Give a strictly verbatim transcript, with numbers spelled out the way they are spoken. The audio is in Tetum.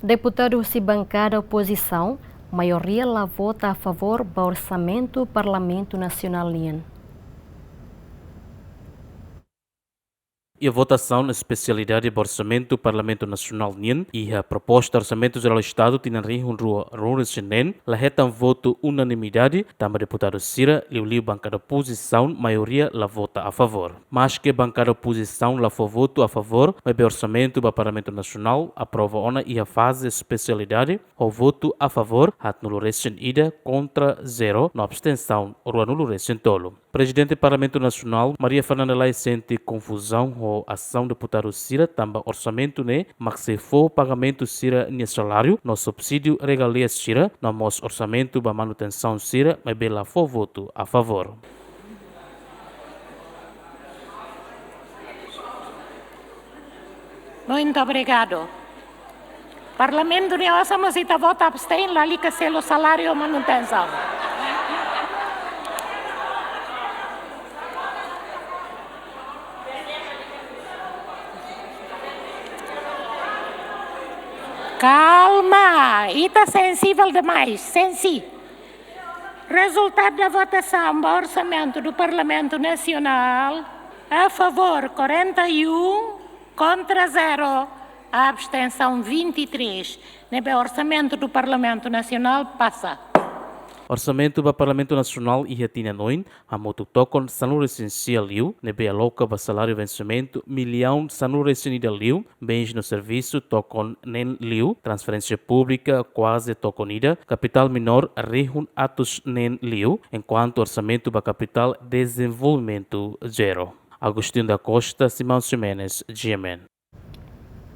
Deputadu husi bankada opozisaun, maioria la vota a favór ba orsamentu Parlamentu Nasionál nian. Iha votasaun espesialidade ba orsamentu Parlamentu Nasionál nian, iha proposta Orsamentu Jerál Estadu tinan rihun rua ruanulu-resin-neen, la hetan votu unanimidade, tanba deputadu sira, liuliu bankada opozisaun, maioria la vota a favór. Maske bankada opozisaun la fó votu a favór, maibé orsamentu ba Parlamentu Nasionál aprova ona iha faze espesialidade, ho votu a favór haatnulu-resin-ida, kontra zero, no abstensaun ruanulu-resin-tolu. Prezidente Parlamentu Nasionál, Maria Fernanda Lay, sente konfuzaun ho asaun deputadu sira, tanba orsamentu ne'e mak sei fó pagamentu sira-nia saláriu no subsídiu regalia sira, no mós orsamentu ba manutensaun sira, maibé la fó votu a favór. Muito obrigado. Parlamentu ne'e osan mós ita vota abstein, lalika selu saláriu manutensaun. Calma, ita sensível demais, sensi. Resultado da votação ba orsamentu do Parlamento Nacional, a favor quarenta e um, contra zero, abstenção vinte e três. Ne'ebé orsamentu do Parlamento Nacional pasa. Orsamentu ba Parlamentu Nasionál iha tinan oin, hamutuk tokon sanulu-resin-sia liu, ne'ebé aloka ba saláriu vensimentu millaun sanulu-resin-ida liu, bens no servisu tokon neen liu, transferénsia públika kuaze tokon ida, kapitál menór rihun atus neen liu, enkuantu orsamentu ba kapitál dezenvolvimentu zero. Agostinho da Costa, Simão Ximenes, G M N.